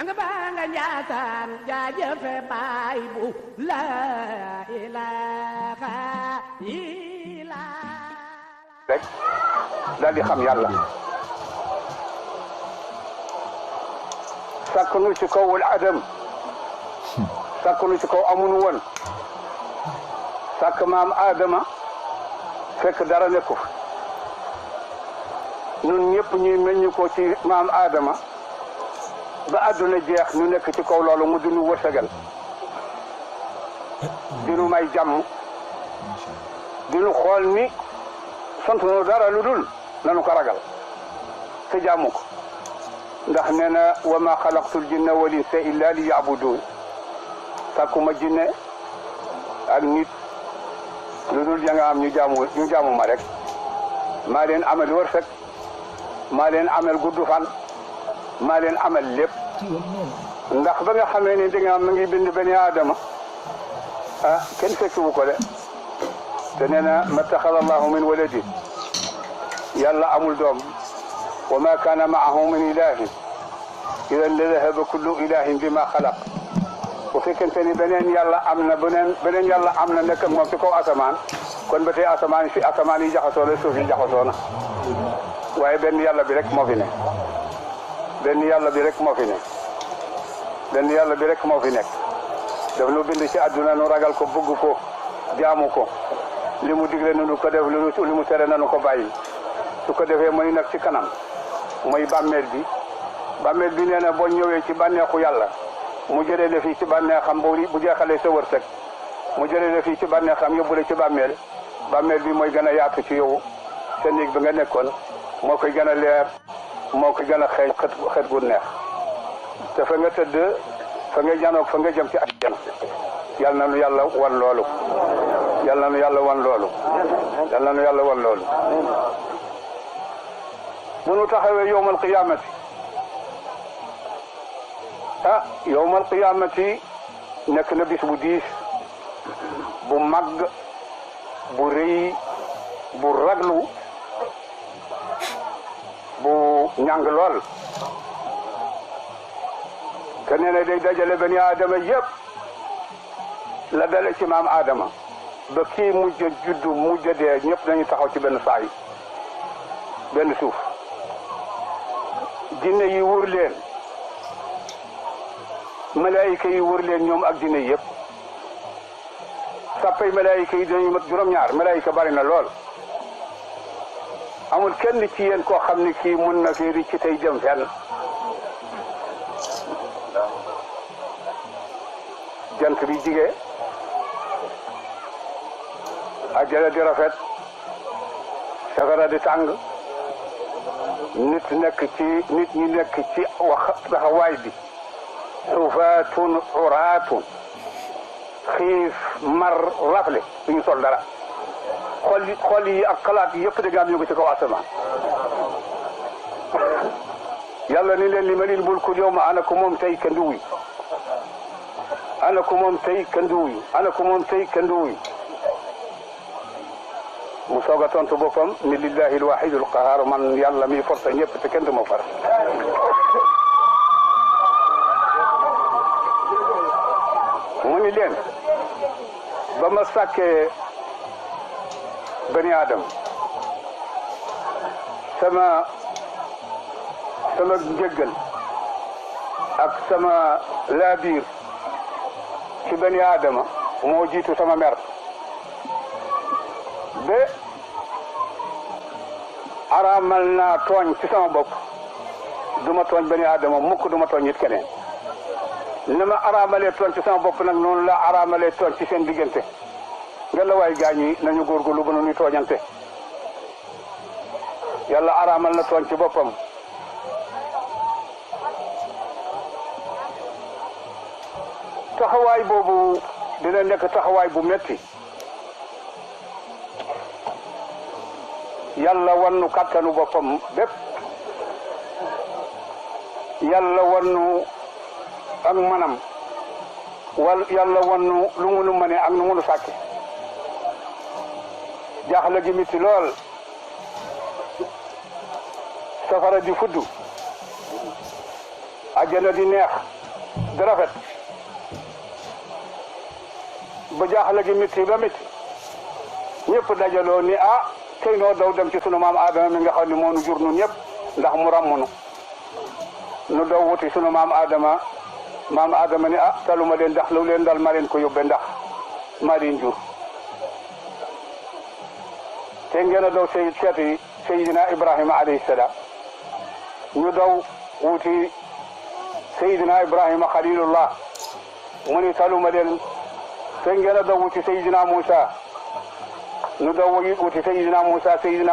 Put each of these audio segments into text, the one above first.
sang banga Njaasaan jaajëfe baay bu la ilaha illa rek daal di xam yàlla sàkk nu ci kaw wal adam sàkk nu ci kaw amunu woon sàkk maam Adama fekk dara nekku ñun ñëpp ñuy meññ ko ci maam Adama ba àdduna jeex ñu nekk ci kaw loolu mu dinu wërsëgal dinu may jàmm dinu xool ni sant nu dara lu dul nanu ko ragal te jàmm ko ndax nee na wa ma xalaqtul jinna wal insa illa li yabudun sàkkuma jinne ak nit lu dul ja nga am ñu jaamu ma rek maa leen amal wërsëg maa leen amal gudd fan maa leen amal lépp ndax ba nga xamee ni da nga am ma ngi bind bani Aadama kenn fekkiwu ko de te nee na mattaxada allahu min waladi yàlla amul doom wa ma kaana maahu min ilahin idan la dahaba kullu ilahin bima xalaq bu fekkente ni beneen yàlla am na beneen yàlla am na nekk ak moom ci kaw asamaan kon ba tey asamaan yi jaxasoo la suuf yi jaxasoo na waaye benn yàlla bi rek moo fi ne benn yàlla bi rek moo fi ne benn yàlla bi rek moo fi nekk daf nu bind ci àdduna nu ragal ko bëgg ko jaamu ko li mu digle nanu ko def li mu tere nanu ko bàyyi su ko defee mooy nag ci kanam mooy bàmmeel bi nee na boo ñëwee ci bànneexu yàlla mu jëlee la fii ci bànneexam bu jeexalee sa wërsëg mu jëlee la fii ci bànneexam yóbbu la ci bàmmeel bi mooy gën a yaatu ci yow sa néeg bi nga nekkoon moo koy gën a leer moo koy gën a xeeñ xet gu neex te fa nga tëdd fa nga janoog fa nga jëm ci àjjana yal na nu yàlla wan loolu yal na nu yàlla wan loolu yal na nu yàlla wan loolu bu nu taxawee yowmal qiyaamati yowmal qiyaamati nekk na bis bu diis bu màgg bu rëy bu raglu bu ñàng lool te nee na day dajale bani Aadama yëpp la dale ci maam Adama ba kii mujj juddu mujj dee ñëpp nañu taxaw ci benn saay benn suuf jinne yi wër leen malaayika yi wër leen ñoom ak jinne yëpp sàppay malaayika yi dañuy mat juróom-ñaar malaayika bari na lool amul kenn ci yéen koo xam ni kii mun na fi ci tey jëm fenn jant bi jigee ajjana di rafet safara di tàng nit ñi nekk ci taxawaay bi xufaatun uraatun xiif mar rafle duñu sol dara xol yi ak xalaat yi yëpp da nga am ñu ko ci kaw asamaan yàlla ni leen li manil mulku yawma ana ko moom tey kenn du wuy ana ko moom tey kenn du wuy ana ko moom tey kenn du wuy mu soog a tontu boppam ni lillahi alwahid alqahar man yàlla mi force ñëpp te kenn du ma far mu ni leen ba ma sàkkee bani Adam sama njëggal ak sama laabiir ci bani Adama moo jiitu sama mer ba araamal naa tooñ ci sama bopp duma tooñ bani Adama mukk duma tooñ it keneen ni ma araamalee tooñ ci sama bopp nag noonu la araamalee tooñ ci seen diggante nga la waay gaañ yi nañu góorgóorlu ba nu tooñante yàlla araamal na tooñ ci boppam taxawaay boobu dina nekk taxawaay bu metti yàlla wannu kattanu boppam bépp yàlla wannu ak manam yàlla wannu lu mu nu mëne ak nu mu nu sàkke jaaxle gi mitti lool safara di fudd àjjana di neex di rafet ba jaaxle gi métti ba métti ñëpp dajaloo ni tey noo daw dem ci sunu maam Adama mi nga xam ne moo nu jur nun ñëpp ndax mu ràmmunu nu daw wuti sunu maam Adama ni taluma leen ndax lu leen dal ma leen ko yóbbe ndax maa leen jur te ngeen a daw seeti Seydina Ibrahima alayhi salaam ñu daw wuti Seydina Ibrahima Khalilullah mu ni taluma leen te ngeen a daw wuti Seydina Moussa nu daw wuti Seydina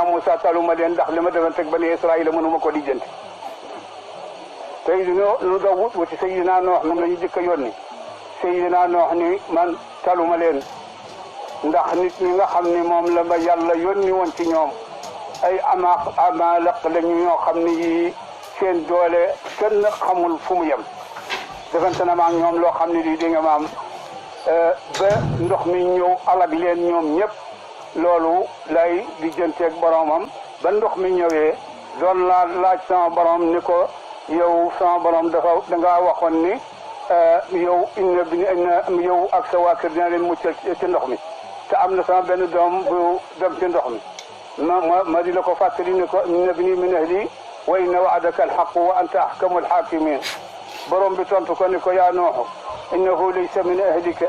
Moussa taluma leen ndax li ma defanteeg bani Israël mënuma ko lijjanti nu daw wuti Seydina Noox moom la ñu jëkk a yónni Seydina Noox ni man taluma leen ndax nit ñi nga xam ni moom la ma yàlla yónni woon ci ñoom ay amalaq lañu ñoo xam ni yii seen doole kenn xamul fu mu yem defante na maam ñoom loo xam ne lii di nga maam ba ndox mi ñëw alag leen ñoom ñëpp loolu lay di jënteeg boromam ba ndox mi ñëwee doon laaj sama borom ni ko yow sama borom dangaa waxoon ni yow yow ak sa waa kër dina leen muccal ci ndox mi te am na sama benn doom bu dem ci ndox mi ma di la ko fàttali ni ko inna ibni min ahli wa inna wa'daka alhaqu wa anta ahkamul hakimin borom bi tontu ko ni ko yaa Nuuhu innahu laysa min ahlika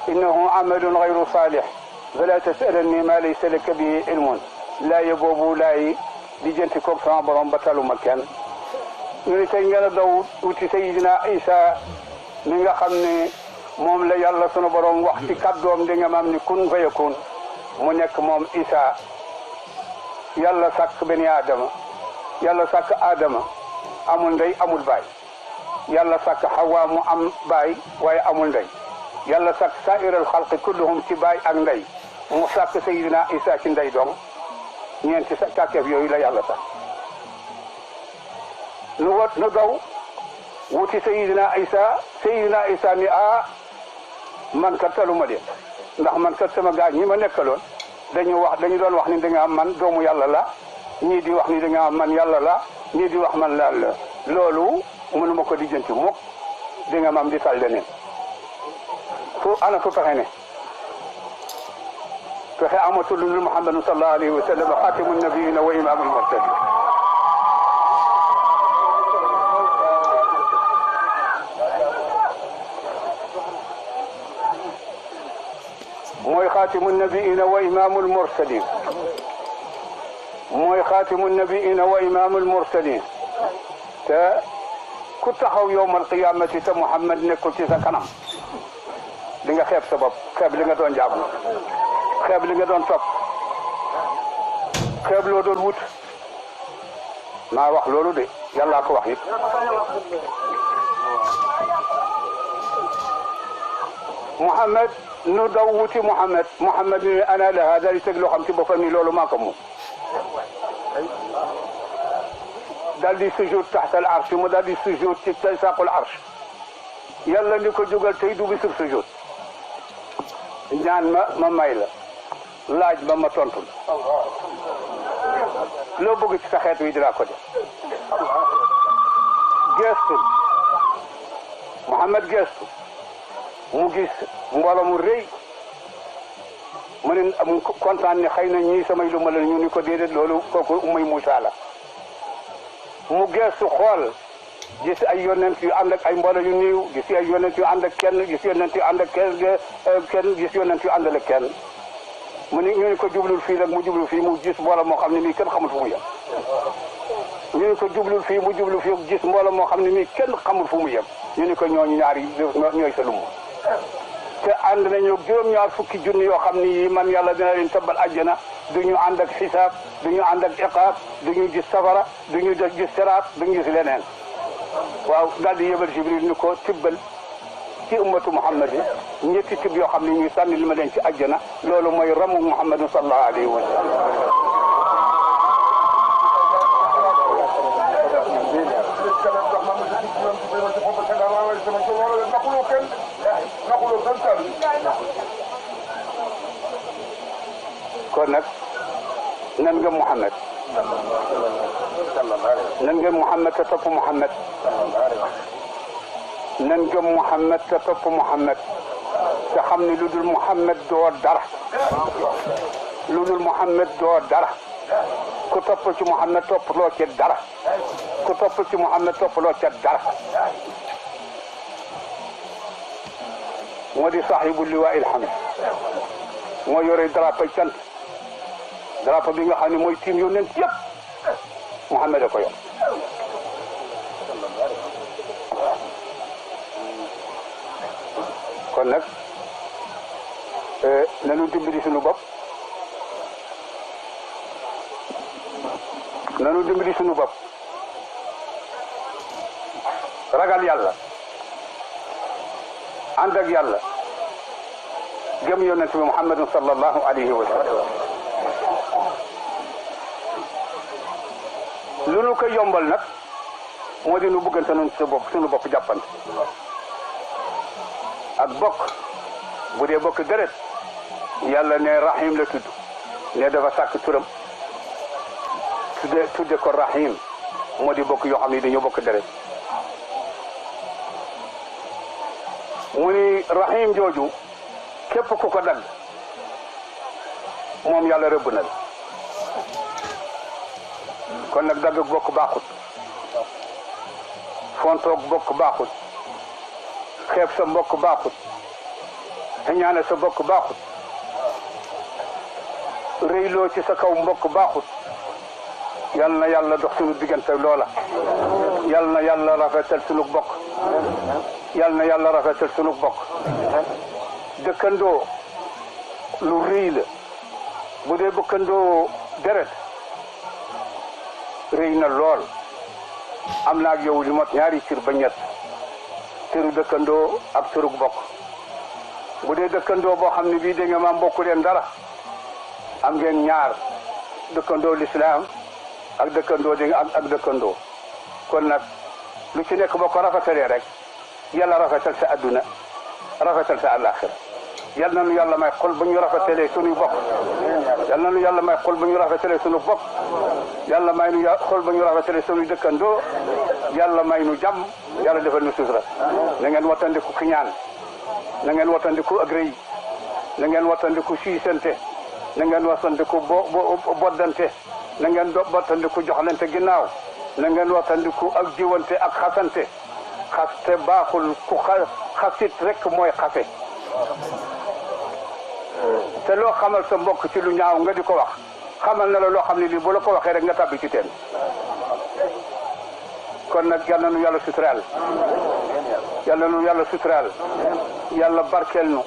innahu amalun ghayru salih fala tas'alni ma laysa laka bihi ilmun laaye boobu laay di jënti koog sama borom ba taluma kenn ñu ni tey ngeen a daw wuti Seydina Isa mi nga xam ne moom la yàlla sunu borom wax ci kàddoom di nga maam ni kun fa yakun mu nekk moom Isa yàlla sàkk bani Adama yàlla sàkk Adama amul ndey amul baay yàlla sàkk Hawa mu am baay waaye amul ndey yàlla sàkk saa'iral xalqi kulluhum ci baay ak ndey mu sàkk Seydina Isa ci ndey dong ñeenti sàkkeef yooyu la yàlla sàkk nu daw wuti Seydina Isa ni man kat taluma leen ndax man kat sama gaa ñi ma nekkaloon dañu doon wax ni da nga am man doomu yàlla la ñii di wax ni da nga am man yàlla la ñii di wax man la loolu mënuma ko lijjanti mukk di nga mam di tal leneen fu pexe ne pexe amatul lu Muhammadun sallallahu alayhi wa sallam xaatimun nabiyyiina wa imaamul mursaliin mooy xaatimu nabiina wa imaamul mursaliin mooy xaatimu nabiina wa imaamul mursaliin te ku taxaw yowmal qiyaamati te Muhammad nekkul ci sa kanam di nga xeeb sa bopp xeeb li nga doon jaamu xeeb li nga doon topp xeeb loo doon wut maa wax loolu de yàllaa ko wax it Muhammad nu daw wuti Muhammad ni ana laha daal di teg loo xam ci boppam ni loolu maa ko moom daal di sujud taxta al arsh mu daal di sujud ci saqul arsh yàlla ni ko jógal tey du bisub sujud ñaan ma may la laaj ba ma tontu loo bëgg ci sa xeet wi dinaa ko def gestu Muhammad gestu mu gis mbooloo mu rëy mu ne mu kontaan ne xëy na ñii samay lu ma la ñu ni ko déedéet loolu kooku muy Muusaa la mu geestu xool gis ay yonent yu ànd ak ay mbooloo yu néew gis ay yonent yu ànd ak kenn gis yonent yu ànd ak kenn gis yonent yu àndal ak kenn mu ni ñu ni ko jublul fii nag mu jublu fii mu gis mbooloo moo xam ne nii kenn xamul fu mu yem ñu ni ko jublul fii mu jublu fii gis mbooloo moo xam ne nii kenn xamul fu mu yem ñu ni ko ñooñu ñaar yi ñooy sa lumm te ànd nañu juróom-ñaar fukki junni yoo xam ni yi man yàlla dina leen tabbal àjjana du ñu ànd ak xisaab du ñu ànd ak iqaab du ñu gis safara du ñu gis siraat du ñu gis leneen waaw daal di yebal Jibril ni ko tibbal ci ummatu Muhammad yi ñetti tibb yoo xam ne ñuy sànni li ma leen ci àjjana loolu mooy ramu Muhammad sallallahu alayhi wa sallam kon nag nan nga Muhammad nan nga Muhammad te topp Muhammad nan gëm Muhammad te topp Muhammad te xam ne lu dul Muhammad doo dara lu dul Muhammad doo dara ku topp ci Muhammad topp loo ca dara ku topp ci Muhammad topp loo ca dara moo di saaxibu liwaa'il hamd moo yore drapeau cant drapeau bi nga xam ne mooy tiim yonent yëpp Muhammad a ko yor kon nag nanu dimbali suñu bopp nanu dimbali suñu bopp ragal yàlla ànd ak yàlla gëm yonent bi Muhammadun sallallahu alayhi wa sallam lu nu ko yombal nag moo di nu bëggante noonu sa bopp suñu bopp jàppante ak bokk bu dee bokk deret yàlla ne rahim la tudd ne dafa sàkk turam tudde ko rahim moo di bokk yoo xam ne dañoo bokk deret mu ni rahim jooju képp ku ko dagg moom yàlla rëbb na la kon nag dagg bokk baaxut fontoog bokk baaxut xeeb sa mbokk baaxut ñaane sa mbokk baaxut réyloo ci sa kaw mbokk baaxut yal na yàlla dox suñu diggante loola yal na yàlla rafetal suñu bokk yal na yàlla rafetal suñu bokk dëkkandoo lu rëy la bu dee dëkkandoo deret rëy na lool am na ak yow li mot ñaari cër ba ñett cëru dëkkandoo ak cëru bokk bu dee dëkkandoo boo xam ne bii da nga ma mbokku leen dara am ngeen ñaar dëkkandoo lislaam ak dëkkandoo di ak dëkkandoo kon nag lu ci nekk boo ko rafetalee rek yàlla rafetal sa adduna rafetal sa àllaaxira yal na nu yàlla may xol bu ñu rafetalee suñuy bokk yal na nu yàlla may xol bu ñu rafetalee suñu bokk yàlla may nu xol bu ñu rafetalee suñuy dëkkandoo yàlla may nu jàmm yàlla defal nu sutura na ngeen wattandiku kiñaan na ngeen wattandiku ak rëy na ngeen wattandiku siisante na ngeen wattandiku boddante na ngeen wattandiku joxlante ginnaaw na ngeen wattandiku ak jiwante ak xasante xaste baaxul ku xasit rek mooy xase te loo xamal sa mbokk ci lu ñaaw nga di ko wax xamal na la loo xam ne lii bu la ko waxee rek nga tàbbi ci teen kon nag yal na nu yàlla suturaal yal na nu yàlla suturaal yàlla barkeel nu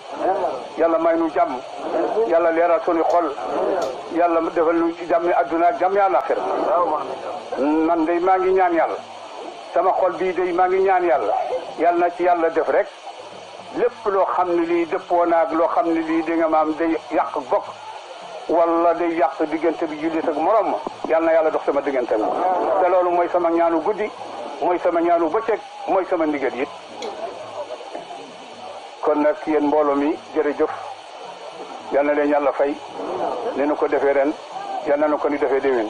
yàlla may nu jàmm yàlla leeral sunu xol yàlla defal nu jàmmi adduna ak jàmmi àllaaxira man day maa ngi ñaan yàlla sama xol bii day maa ngi ñaan yàlla yàlla na ci yàlla def rek lépp loo xam ne lii dëppoo naag loo xam ne lii di nga maam day yàq bokk wala day yàq diggante bi jullit ak morom ma yàlla na yàlla dox sama diggante bi te loolu mooy sama ñaanu guddi mooy sama ñaanu bëccëg mooy sama ndigal it kon nag yéen mbooloo mi jërëjëf yal na leen yàlla fay ni nu ko defee ren yal na nu ko ni defee déwén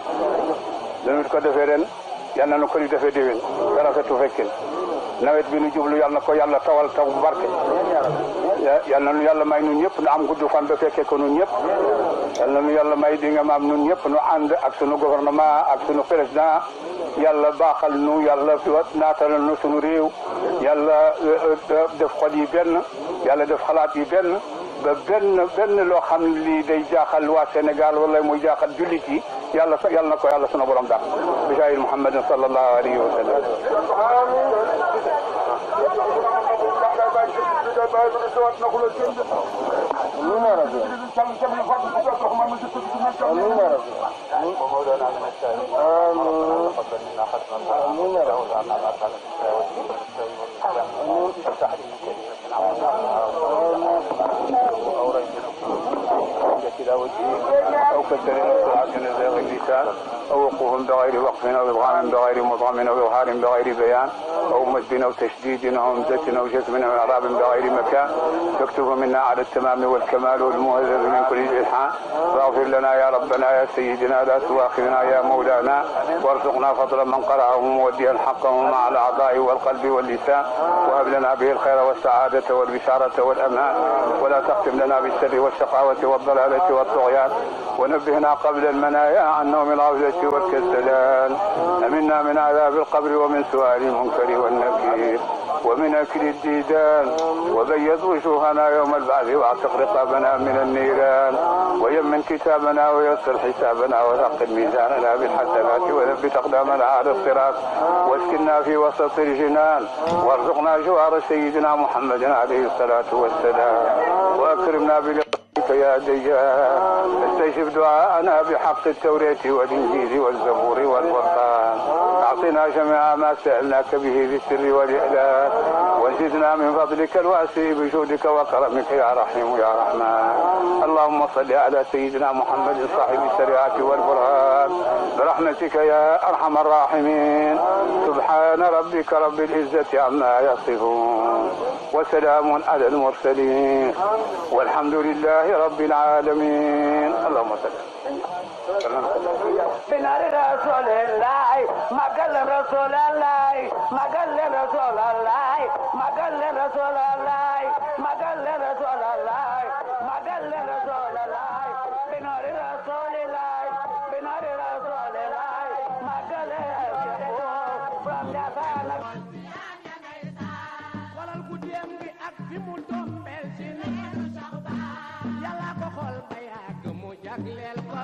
ni ko defee ren yal na nu ko ni defee déwén te rafetu fekkin nawet bi nu jublu yal na ko yàlla tawal taw bu barke yal na nu yàlla may nun ñëpp nu am gudd fan ba fekkee ko nun ñëpp yal na nu yàlla may di nga maam nun ñëpp nu ànd ak sunu gouvernement ak sunu président yàlla baaxal nu yàlla naatalal nu sunu réew yàlla def xol yi benn yàlla def xalaat yi benn ba benn loo xam ne lii day jaaxal waa Sénégal wala muy jaaxal jullit yi yàlla na ko yàlla sunu borom daal bi jaay Muhammadin sallallahu alayhi wa sallam أو كسر الصراط من زاغ اللسان أو وقوف بغير وقت عطف أو إدغام بغير مضغم أو إظهار بغير بيان أو مد أو تشديد أو همزة أو جزم أو إعراب بغير مكان تكتب منا على التمام والكمال والمهذب من كل الإلحان فاغفر لنا يا ربنا يا سيدنا لا تؤاخذنا يا مولانا وارزقنا فضل من قرأه موديا حقه مع الأعضاء والقلب واللسان وهب لنا به الخير والسعادة والبشارة والأمان ولا تختم لنا بالشر والشقاوة والضلالة والطغيان ونبهنا قبل المنايا عن نوم الغفلة والكسلان أمنا من عذاب القبر ومن سؤال المنكر والنكير ومن أكل الديدان وبيض وجوهنا يوم البعث واعتق رقابنا من النيران ويمن كتابنا ويسر حسابنا وثقل ميزاننا بالحسنات وثبت أقدامنا على الصراط واسكننا في وسط الجنان وارزقنا جوار سيدنا محمد عليه الصلاة والسلام وأكرمنا بلقائك يا ديان استجب دعاءنا بحق التوراة والإنجيل والزبور والفرقان أعطنا جميع ما سألناك به بالسر والإعلان وزدنا من فضلك الواسع بجودك وكرمك يا رحيم يا رحمن اللهم صل على سيدنا محمد صاحب الشريعة والبرهان برحمتك يا أرحم الراحمين سبحان ربك رب العزة عما يصفون وسلام على المرسلين والحمد لله رب العالمين اللهم صل بنار رسول الله مقل رسول الله مقل رسول الله مقل رسول الله مقل رسول الله مقل رسول الله بنار رسول الله بنار رسول الله مقل from Japan walal ku dem bi ak fi mu tombel ci ni Yàlla ko xol ba yàgg mu jagleel ko